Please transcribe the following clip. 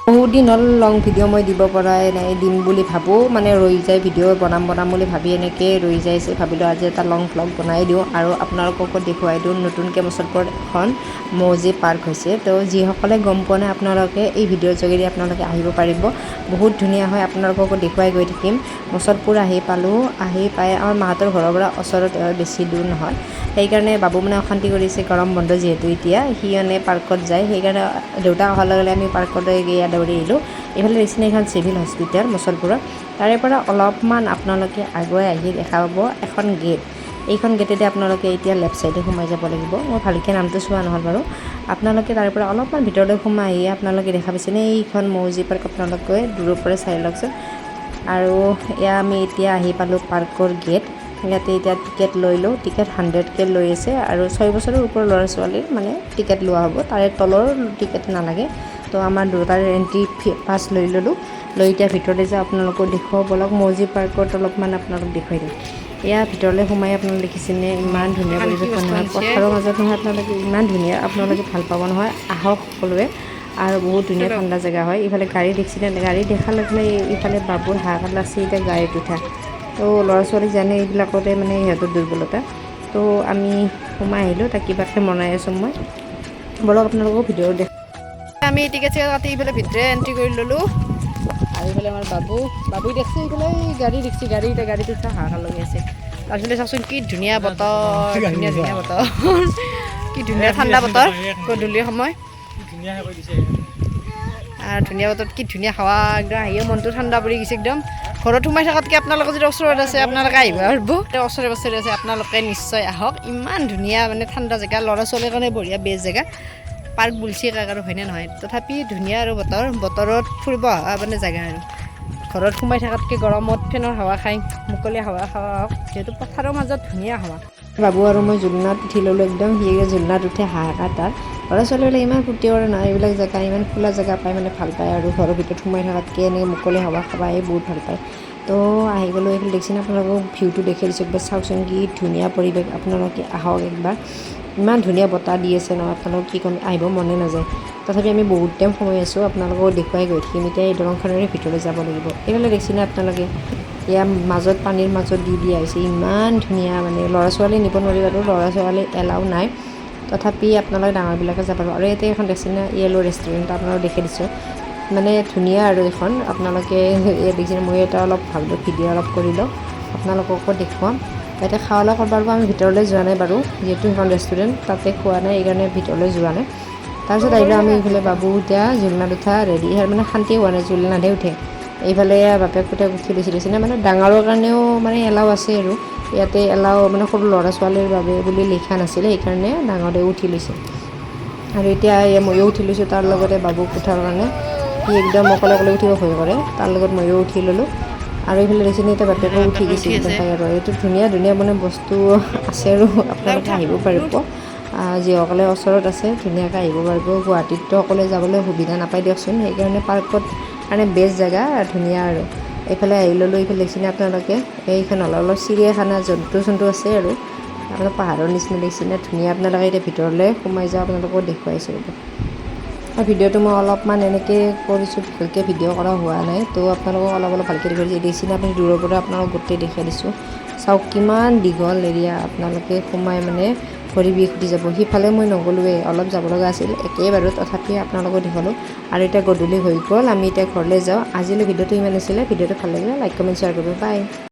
বহুত দিন হ'ল লং ভিডিঅ' মই দিব পৰাই নাই। দিম বুলি ভাবোঁ, মানে ৰৈ যায়। ভিডিঅ' বনাম বনাম বুলি ভাবি এনেকৈয়ে ৰৈ যাইছে। ভাবিলোঁ আজি এটা লং ভ্লগ বনাই দিওঁ আৰু আপোনালোককো দেখুৱাই দিওঁ। নতুনকৈ মুছলপুৰত এখন মৌজি পাৰ্ক হৈছে। তো যিসকলে গম পোৱা নাই, আপোনালোকে এই ভিডিঅ'ৰ যোগেদি আপোনালোকে আহিব পাৰিব। বহুত ধুনীয়া হয়, আপোনালোককো দেখুৱাই গৈ থাকিম। মুছলপুৰ আহি পালোঁ। আহি পাই আমাৰ মাহঁতৰ ঘৰৰ পৰা ওচৰতে হয়, বেছি দূৰ নহয়। সেইকাৰণে বাবু মানে অশান্তি কৰিছে। গৰম বন্ধ যিহেতু এতিয়া, সি মানে পাৰ্কত যায়। সেইকাৰণে দেউতাক অহাৰ লগে লগে আমি পাৰ্কলৈ গৈ দৌৰি আহিলোঁ। এইফালে দেখিছেনে, এইখন চিভিল হস্পিটেল মুছলপুৰত। তাৰে পৰা অলপমান আপোনালোকে আগুৱাই আহি দেখা পাব এখন গেট। এইখন গেটেদি আপোনালোকে এতিয়া লেফ্ট ছাইডে সোমাই যাব লাগিব। মই ভালকৈ নামটো চোৱা নহ'ল বাৰু। আপোনালোকে তাৰে পৰা অলপমান ভিতৰলৈ সোমাই আহি আপোনালোকে দেখা পাইছেনে, এইখন মৌজি পাৰ্ক। আপোনালোকে দূৰৰ পৰাই চাই লওকচোন। আৰু এয়া আমি এতিয়া আহি পালোঁ পাৰ্কৰ গেট। ইয়াতে এতিয়া টিকেট লৈ লওঁ। টিকেট 100কৈ লৈ আছে আৰু 6 বছৰৰ ওপৰৰ ল'ৰা ছোৱালীৰ মানে টিকেট লোৱা হ'ব, তাৰে তলৰ টিকেট নালাগে। তো আমাৰ দুটাৰ এণ্ট্ৰি ফি পাছ লৈ ল'লোঁ। লৈ এতিয়া ভিতৰলৈ যাওঁ, আপোনালোকক দেখুৱাওঁ। ব'লক, মৌজি পাৰ্কত অলপমান আপোনালোক দেখুৱাই দিওঁ। এয়া ভিতৰলৈ সোমাই আপোনালোক দেখিছেনে, ইমান ধুনীয়া পৰিৱেশ নহয় পথাৰৰ মাজত নহয়। আপোনালোকে ইমান ধুনীয়া, আপোনালোকে ভাল পাব নহয়। আহক সকলোৱে। আৰু বহুত ধুনীয়া ঠাণ্ডা জেগা হয়। ইফালে গাড়ী দেখিছেনে? গাড়ী দেখাৰ লগে লগে ইফালে বাবুৰ হাহাকাৰ লাগছে এতিয়া গাড়ীত উঠা। তো ল'ৰা ছোৱালী জানে, এইবিলাকতে মানে সিহঁতৰ দুৰ্বলতা। তো আমি সোমাই আহিলোঁ। তাক কিবাকৈ মনাই আছোঁ মই। ব'লক, আপোনালোকক ভিডিঅ' দেখ আমি টিকেট চিকেট কাটি এইফালে ভিতৰে এণ্ট্ৰি কৰি ল'লোঁ। আৰু এইফালে আমাৰ বাবু, বাবুই দেখছে এইফালে এই গাড়ী দেখছি, গাড়ী। এতিয়া গাড়ীত উঠা হাহাকাৰ লাগি আছে। তাৰপিছতে চাওকচোন, কি ধুনীয়া বতৰ, ধুনীয়া ধুনীয়া বতৰ, কি ধুনীয়া ঠাণ্ডা বতৰ, গধূলিৰ সময়। আৰু ধুনীয়া বতৰত কি ধুনীয়া হাৱা একদম আহিও মনটো ঠাণ্ডা পৰি গৈছে একদম। ঘৰত সোমাই থকাতকৈ আপোনালোকে যদি ওচৰত আছে, আপোনালোকে আহিব পাৰিব। ওচৰে পাছৰে আছে, আপোনালোকে নিশ্চয় আহক। ইমান ধুনীয়া মানে ঠাণ্ডা জেগা, ল'ৰা ছোৱালীৰ কাৰণে বঢ়িয়া বেষ্ট জেগা। পাৰ্ক বুলছি কাক আৰু, হয়নে নহয়? তথাপি ধুনীয়া আৰু বতৰ, বতৰত ফুৰিব অহা মানে জেগা। আৰু ঘৰত সোমাই থকাতকৈ গৰমত ফেনৰ হাৱা খাই মুকলি হাৱা খাৱা হওক, যিহেতু পথাৰৰ মাজত ধুনীয়া হাৱা। বাবু আৰু মই জোলনাত উঠি ল'লোঁ একদম। সি জোলনাত উঠে হাহাকাৰ তাৰ। ল'ৰা ছোৱালীবিলাক ইমান ফূৰ্তি কৰে নহয় এইবিলাক জেগা, ইমান খোলা জেগা পাই মানে ভাল পায়। আৰু ঘৰৰ ভিতৰত সোমাই থকাতকৈ এনেকৈ মুকলি হাৱা খাবাই বহুত ভাল পায়। তো আহি গ'লোঁ। এইফালে দেখিছেনে, আপোনালোকক ভিউটো দেখাই দিছোঁ। একবাৰ চাওকচোন, কি ধুনীয়া পৰিৱেশ। আপোনালোকে আহক একবাৰ। ইমান ধুনীয়া বতাহ দি আছে নহয়, আপোনালোক কি ক'ম, আহিব মনে নাযায়। তথাপি আমি বহুত টাইম সময় আছোঁ, আপোনালোকক দেখুৱাই গৈ থাকিম। এতিয়া এই দলংখনেৰে ভিতৰলৈ যাব লাগিব। এইফালে দেখিছেনে আপোনালোকে, ইয়াৰ মাজত পানীৰ মাজত দি দিয়া হৈছে। ইমান ধুনীয়া, মানে ল'ৰা ছোৱালী নিব নোৱাৰি বাৰু, ল'ৰা ছোৱালী এলাও নাই। তথাপি আপোনালোকে ডাঙৰবিলাকে যাব পাৰিব। আৰু ইয়াতে এখন দেখিছেনে, য়েল্ল' ৰেষ্টুৰেণ্ট, আপোনালোক দেখি দিছোঁ। মানে ধুনীয়া আৰু এইখন। আপোনালোকে ইয়াত দেখিছে, মই এটা অলপ ভাবিলোঁ ভিডিঅ' অলপ কৰি লওঁ, আপোনালোককো দেখুৱাম। ইয়াতে খোৱা লোৱা কৰিব পাৰিব। আমি ভিতৰলৈ যোৱা নাই বাৰু, যিহেতু সেইখন ৰেষ্টুৰেণ্ট, তাতে খোৱা নাই, এইকাৰণে ভিতৰলৈ যোৱা নাই। তাৰপিছত আহিলোঁ আমি এইফালে। বাবু এতিয়া জোলনাত উঠা ৰেডি। মানে শান্তি হোৱা নাই, জোলনাতহে উঠে। এইফালে বাপেক পুতেক উঠি লৈছে, দিছেনে। মানে ডাঙৰৰ কাৰণেও মানে এলাও আছে আৰু ইয়াতে এলাও, মানে সৰু ল'ৰা ছোৱালীৰ বাবে বুলি লিখা নাছিলে, সেইকাৰণে ডাঙৰে উঠি লৈছে। আৰু এতিয়া ময়ো উঠি লৈছোঁ তাৰ লগতে, বাবুক উঠাৰ কাৰণে। সি একদম অকলে অকলে উঠিব ভয় কৰে, তাৰ লগত ময়ো উঠি ল'লোঁ। আৰু এইফালে দেখিছেনে, এতিয়া বাপেকো উঠি গৈছে একদম পাই। আৰু এইটো ধুনীয়া ধুনীয়া মানে বস্তু আছে আৰু আপোনালোকে আহিব পাৰিব। যিসকলে ওচৰত আছে, ধুনীয়াকৈ আহিব পাৰিব। গুৱাহাটীততো অকলে যাবলৈ সুবিধা নাপায় দিয়কচোন, সেইকাৰণে পাৰ্কত কাৰণে বেষ্ট জেগা, ধুনীয়া। আৰু এইফালে আহি ল'লোঁ। এইফালে দেখিছেনে আপোনালোকে, এইখন অলপ অলপ চিৰিয়াখানা, জন্তু চন্তু আছে আৰু আপোনালোক পাহাৰৰ নিচিনা দেখিছেনে, ধুনীয়া। আপোনালোকে এতিয়া ভিতৰলৈ সোমাই যাওঁ, আপোনালোকক দেখুৱাইছোঁ ৰ'ব। আৰু ভিডিঅ'টো মই অলপমান এনেকৈ কৰিছোঁ, ভালকৈ ভিডিঅ' কৰা হোৱা নাই। তো আপোনালোকক অলপ অলপ ভালকৈ দেখুৱাইছোঁ। দেখিছেনে আপুনি, দূৰৰ পৰা আপোনালোকক গোটেই দেখুৱাই দিছোঁ। চাওক, কিমান দীঘল এৰিয়া। আপোনালোকে সোমাই মানে ভৰি বিষ উঠি যাব। সিফালে মই নগ'লোৱেই, অলপ যাব লগা আছিল একেই বাৰু, তথাপি আপোনালোকক দেখুৱালোঁ। আৰু এতিয়া গধূলি হৈ গ'ল, আমি এতিয়া ঘৰলৈ যাওঁ। আজিলৈ ভিডিঅ'টো ইমান আছিলে। ভিডিঅ'টো ভাল লাগিলে লাইক, কমেণ্ট, শ্বেয়াৰ কৰিব। বাই।